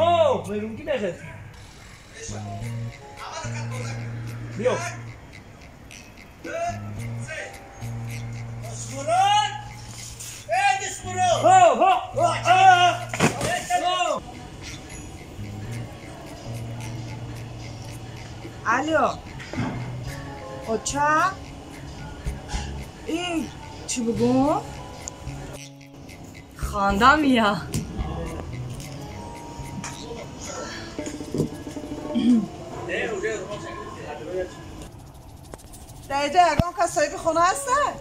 О, мегум ки мехез. Биё. Мурод! Эй, Дисмурод! Хо, хо! Алло. Оча? Эй, чӣ бугум? Хандам я. Дар инҷа ягон кас соҳиби хона ҳастад?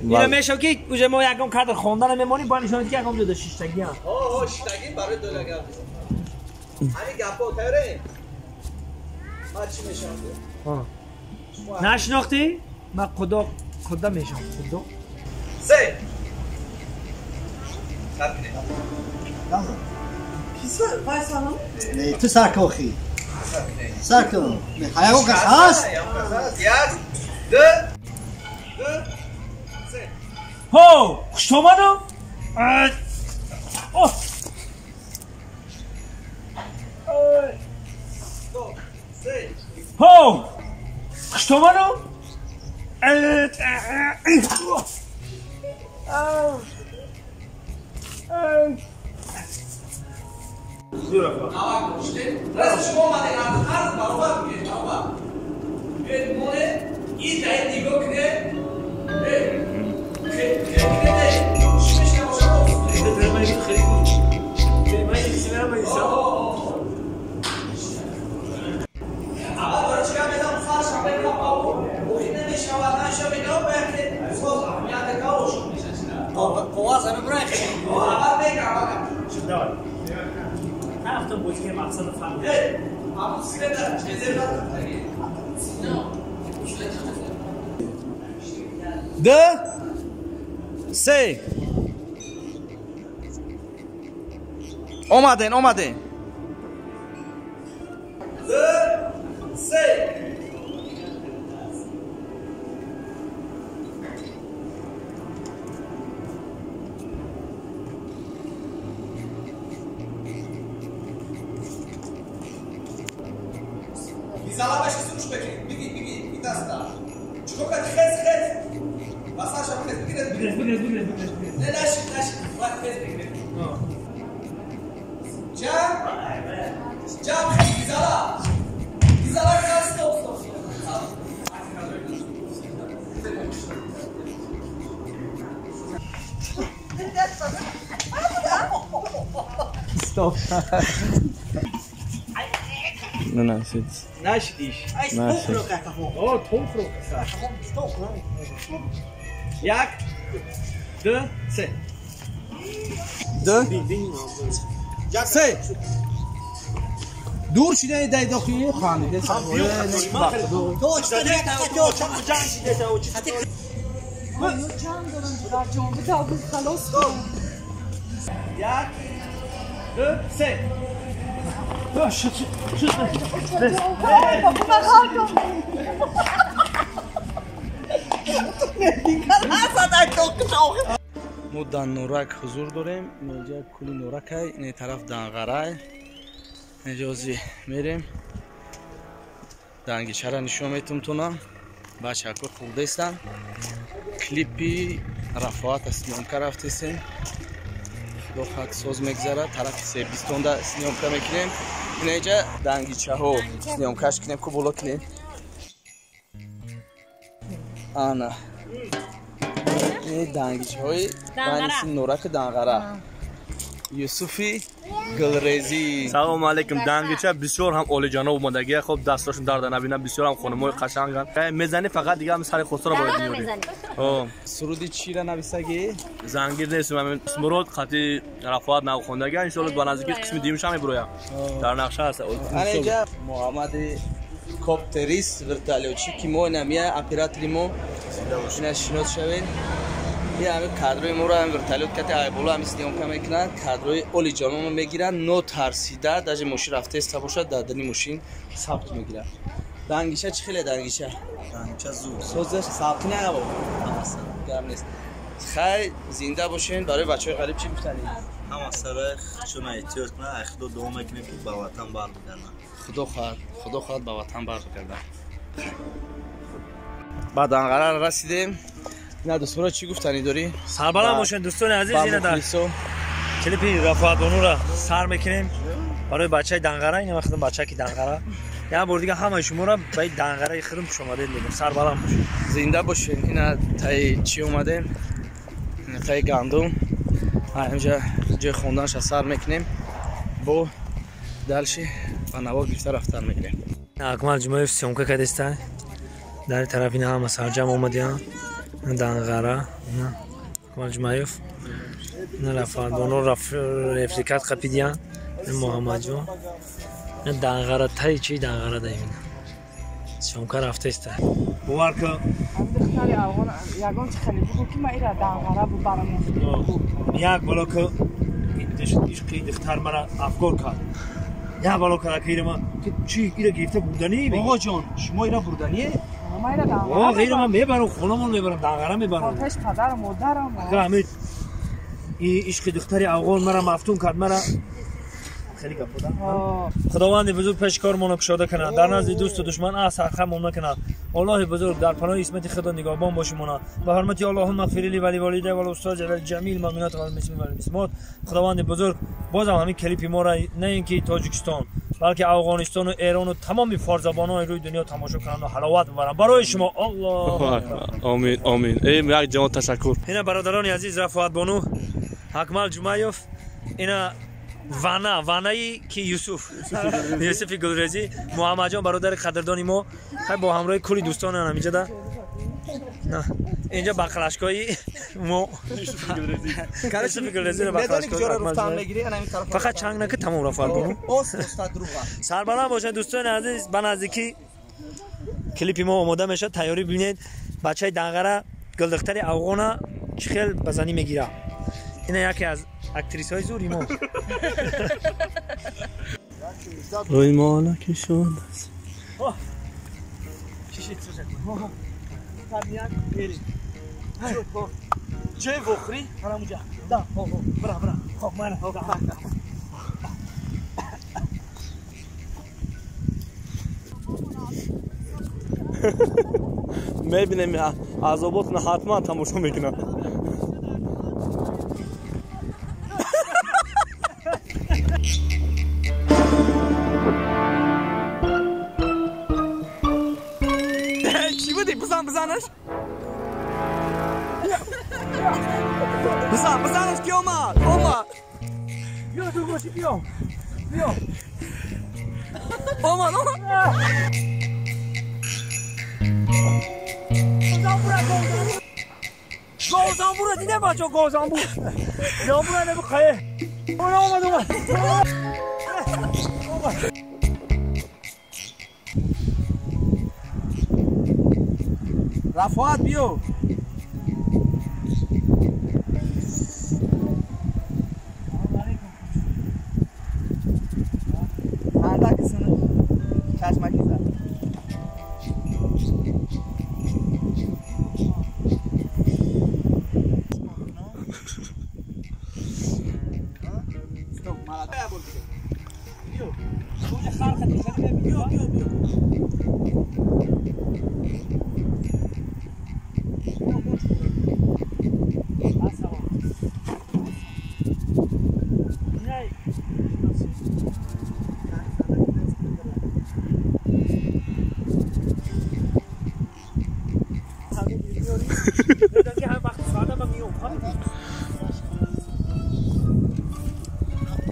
Ина мешав ки уже мо ягон кадр хондан мемонем, бо нишон ки ягон ҷо шиштагӣ ам. Ҳо, шиштагӣ барои доля гап мезанам. Ҳамин гапо тайёре? Ман чӣ мешавам? Нашинохтӣ? Ман худо худо мешавам, худо. Се. Сар кунед. Киса вай салом? Не, ту сар кун хи. Сар кун. Ягон кас ҳаст? Як, ду, ду, се. Ҳо, хуштомадам? О! Ду, се. Ҳо, хуштомадам? Раз шумо омадед, ҳар баробар бигиред, баробар. Биёед монед, ин дар ин нигоҳ кунед. Чӣ мешавад? Аввал барои чӣ гап мезанам? Сарашам мегирам, охир намешавад, наша мегирам, бояд ки соз аҳамият дакав ошуқ мешавад. Қоғаз мебурай хеле. Аввал мегирам, аввал. Давай. Рафтам бозӣ ки мақсад фаҳмид. Ду, се. Омаден, омаден. Ду, се. Гизала баши суруш бекунед. Биги, биги, итаста. Чикор кард? Хез, хез. Басашам хез. Бигиред, бигиред, бигиред, бигиред. Не, нашид, нашид. Бояд хез бигиред. Ҷам, ҷам, хез, Гизала. Гизала, хез, стоп, стоп, стоп. Стоп. Не, нашид. Нашидиш. Нашид. О, тонфрок. Як, ду, се. Ду, се. Дур шидаи дай дохили хонда. Як, ду, се. Мо дар Норак ҳузур дорем. Инҷа кӯли Норакай, ин тараф Данғарай. Инҷа ҳозир мерем. Дангичара нишон метумтонам. Бачаҳако хӯрдаистанд. Клипи Рафоат съёмка рафтесем. Худо хат соз мегзарад. Тарафи Сербистонда съёмка мекунем. Инҷа дангичаҳо съёмкаш кунем, ку боло кунем. Ана. Ин дангичаҳои байни Нораку Данғара. Юсуфи Гулрезӣ. Салому алейкум. Дангича бисёр ҳам олиҷаноб омадагия. Хоб дастошон дарда набинам, бисёр ҳам хонумои қашанганд. Мезанӣ фақат дига ҳам сари хусро бояд меёрӣ. Суруди чира нависагӣ? Зангир нест, Мурод қати Рафоат навхондагия. Иншоалло ба наздикӣ қисми дуюмша мебуроям. Дар нақша аст. Ана инҷа Муҳаммади коптерист, вертолётчӣ ки мо инамия оператори мо ина шинос шавед. Ин ҳами кадрои моро ҳами вертолёт кати айболо ҳами съёмка мекунанд, кадрои олиҷаномо мегиранд, нотарсида, даже мошин рафтаиста бошад, дар дани мошин сабт мегиранд. Дангиша чӣ хеле дангиша? Дангиша зуд. Созаш салқи набо. Гарм нест. Хай зинда бошен. Барои бачаҳои ғариб чӣ гуфтанӣ? Ҳама сараи худшона эҳтиёт кунанд, ай худо дуо мекунем ки ба ватан бармегарданд. Худо хоҳад, худо хоҳад ба ватан бармегарданд. Ба Данғара расидем. На дӯстонро чӣ гуфтанӣ дорӣ? Сарбаланд бошен дӯстони азиз, ина дар клипи Рафоатбонуро сар мекунем барои бачаи Данғара. Ина вақт бачаки Данғара. Як бор дига ҳамаи шуморо ба Данғараи хирм хуш омадед мегӯям. Сарбаланд бошед. Зинда бошед. Ина таи чӣ омадем? Ина таи гандум. Ҳаминҷа ҷои хонданша сар мекунем. Бо далши ба навор гирифта рафтан мегирем. Акмал Ҷумаев съёмка кардеста. Дар тарафи ина ҳама сарҷам омадиям. Данғара, ина Акмал Ҷумаев, ина Рафоатбону репликат қапидиян, ина Муҳаммадҷон. Ина Данғара таи чи Данғара даим ина. Съёмка рафтеста. Бовар кун. Духтари афғон ягон чи хеле бугу ки ман ира Данғара бубарам. Як бало ки ишқи духтар мара афгор кард. Як бало кард ки ира ман чи ира гирифта бурданӣ? Оғоҷон, шумо ира бурданӣ? Ман ира Данғара. Оғ, ира ман мебарам, хонамон мебарам, Данғара мебарам. Пеш падару модарам. Ҳамин ишқи духтари афғон мара мафтун кард, мара хеле гап буда. Худованди бузург пеш кормонро кушода кунад, дар назди дӯсту душман аз сархамон накунад. Аллоҳи бузург дар паноҳи исмати худо нигаҳбон бошимона. Ба ҳурмати Аллоҳумма ғфир ли ва ли волидайя ва устози ва ҷамиил муъминот вал муслимин вал муслимот. Худованди бузург бозам ҳамин клипи моро на ин ки Тоҷикистон, балки Афғонистону Эрону тамоми форсзабонони рӯи дунё тамошо кунанд ва ҳаловат бибаранд барои шумо. Аллоҳ омин, омин. Эй як ҷаҳон ташаккур. Ина бародарони азиз, Рафоатбону, Акмал Ҷумаев, ина вана ванаи ки Юсуф, Юсуфи Гулрезӣ, Муҳаммадҷон бародари қадрдони мо, хай бо ҳамроҳи кулли дӯстонам инҷа да инҷа бақлашкои мо Юсуфи Гулрезиро бақлашкои фақат чанг наки тамом Рафоатбону. Сарбаланд бошед дӯстони азиз, ба наздикӣ клипи мо омода мешавад, тайёрӣ бибинед. Бачаи Данғара гулдухтари афғона чӣ хел ба занӣ мегирад. Ина яке аз актрисҳои зури мо. Рӯи мо накишон. Ҷои вохӯрӣ ҳамонҷа. Да, хо, бра, бра. Хо, мана. Мебинем азоботна ҳатман тамошо мекунам. Чӣ будӣ? Бизан, бизанаш. Бизан, бизанаш ки омад, омад. Биё, дугоши, биё. Биё. Омад, омад. Говзамбура дидем бачо, говзамбур. Замбура набу қае. Омад, омад. Омад. Рафоат биё. Чашмаки зад.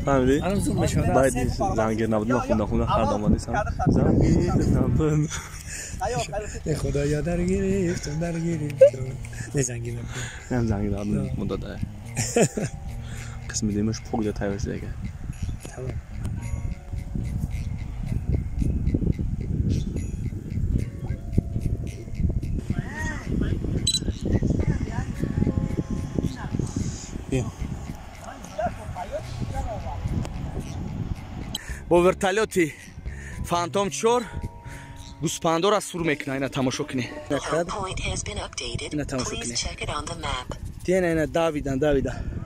فهمیدی؟ باید زنگیر نبود من خونه خونه هر دامادی سم زنگیر نبود. خدایا در گرفتم در گرفتم. نه زنگیر نبود. نه زنگیر نبود مدت ده. قسم دیمش پوک ده تایوش دیگه. تمام. Бо вертолёти Фантом 4 Гӯспандора сур мекуна, ина тамошо кунӣ. Ина тамошо кунӣ. Тена ина давидан, давидан.